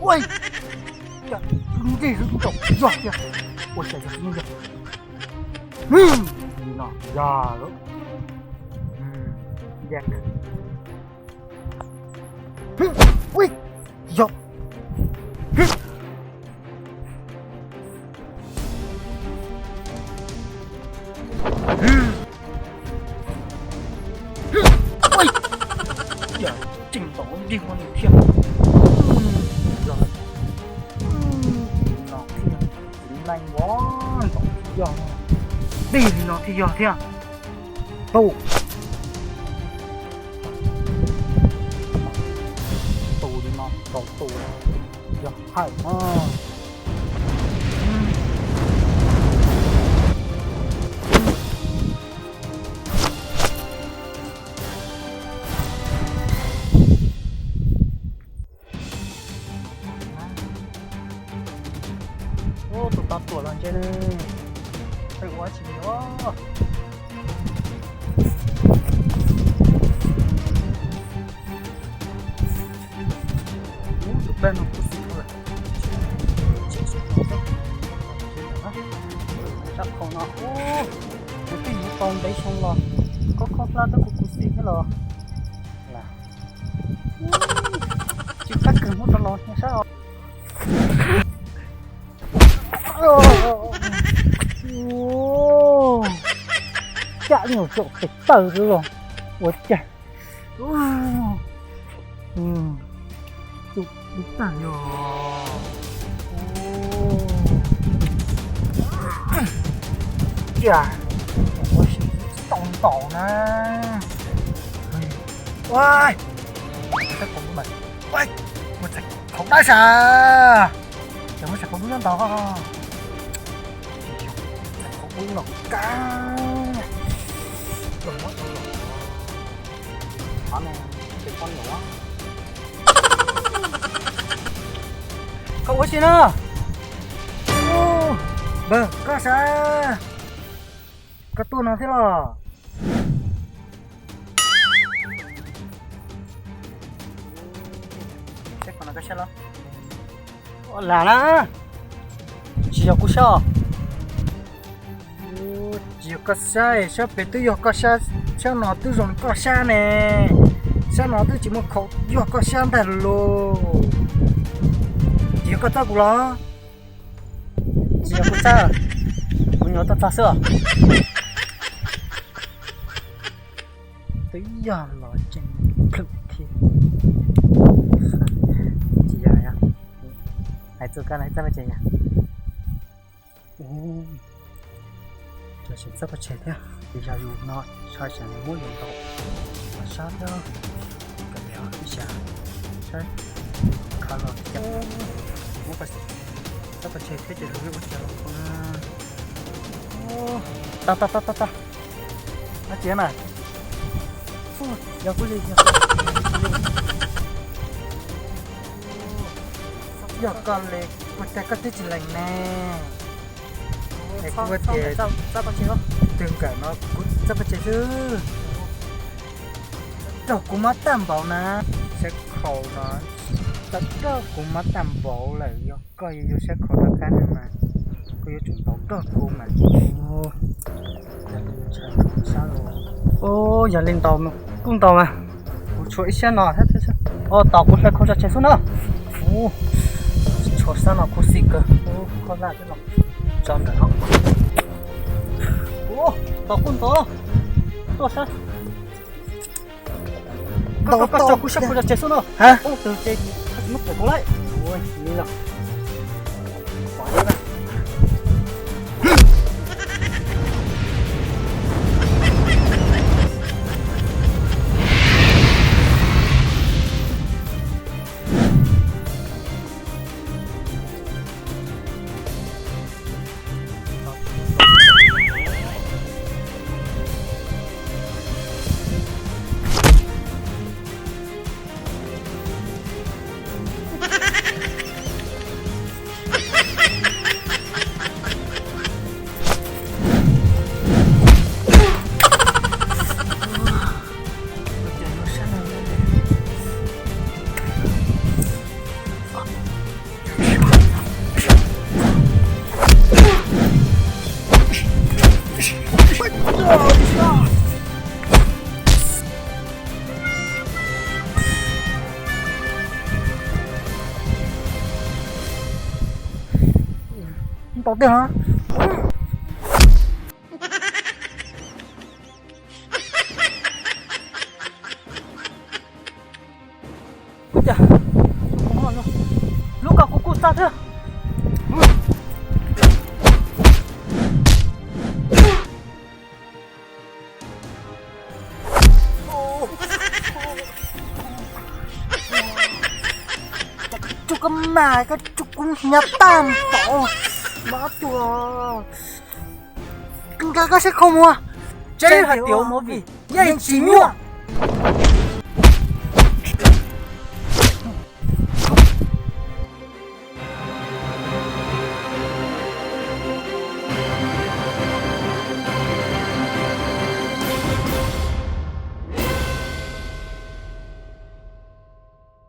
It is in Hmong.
Ua, cas lub ntsej lub ntaus yog tiag. Ua cas yog lub ntsej. Li no yog lawm. Ua, yog. Ua, cas tseem ntaus lub ntsej muag li thiab. Yog li no thiab, txiv neej ua ntaus yog, tij li no thiaj yog thiab. Tu, tu li no, tau tu, yog hais no. Ub, tus tau tuam los ntse ne, pheej ua tsis li os. Ub, tus peb no kuj xwb lawm. Sab khau no, ub, kuv twb yuav tau ntev xyoo los koj kho hlab rau kuv kuv xim thiab los. Tsis kab kawg muab rau los sab os. Cam nyuam tsaum tes taw xwb los ua cas. Tus ib tag yog cia ua si tau ntaus na. Ua, ua, ua txais khaum dab sas. Ces muab txais khaum dub nyob ntawd. Txais khaum dub no kab. Qhov no ces koj niam ua, koj ua si no. Npawg, koj sav, koj tuaj no thiab los? Saib qhov no koj saib los. Lam na, tsis yog kuv sab. Tsis yog koj sab, sab pem twb yog koj sab, sab no twb zoo li koj sab ne. Sab no twb tsis muaj khaum, yog koj sab ntag lauj. Tsis yog koj txawb kuv los? Tsis yog kuv txawb, kuv nyuam qhuav tuaj txog xwb os. Twb yog los tseem plhws thiab. Tsis yog, hais txog koj no txawb paj tseg yog. Tseem txawb paj tseg thiab, yog yus no tshai seem muab yus ntaus sab thiab. Ib xya, saib, khav los cas muab txawb paj tseg thiab ces luag ua cas los na. Tag tag tag tag tag. Ab txiv mas, yog kuv li, yog kuv li. Yog koj li, ua cas koj twb tsis lees ne? Es kuv ua tias twg nkawm no kuv txawb paj tseg xwb. Raug kuv mob tag npaum na, sab khau no, txawm raug kuv mob tag npaum lawm, yog koj yuav yuav sab khau rov qab no mas koj yuav tsum ntaus raug kuv mas. Ub, yog li ntaus kuj ntaus mas, kuv tshuav ib sab no, o, tos kuv hlawv khau tso tseg xwb na. Ub, tshuav sab no khuv xim kawg. Ub, koj laj tso ntawm no. Ub, ntaus kuj ntaus, tuaj sab. Koj, koj tso kuv sab khau tso tseg xwb no. Ub, tus ces koj tsis muab pom kuv lawm. Ua li los. Tau tiag no. Ua cas lub kaus kuv kuj xa thiab. Tsuj koj mas, koj tsuj kuv hnyav tag npaum. Mas tus, nkag koj sab khau muag. Tseeb hais tias movie yeej tsis nyuaj.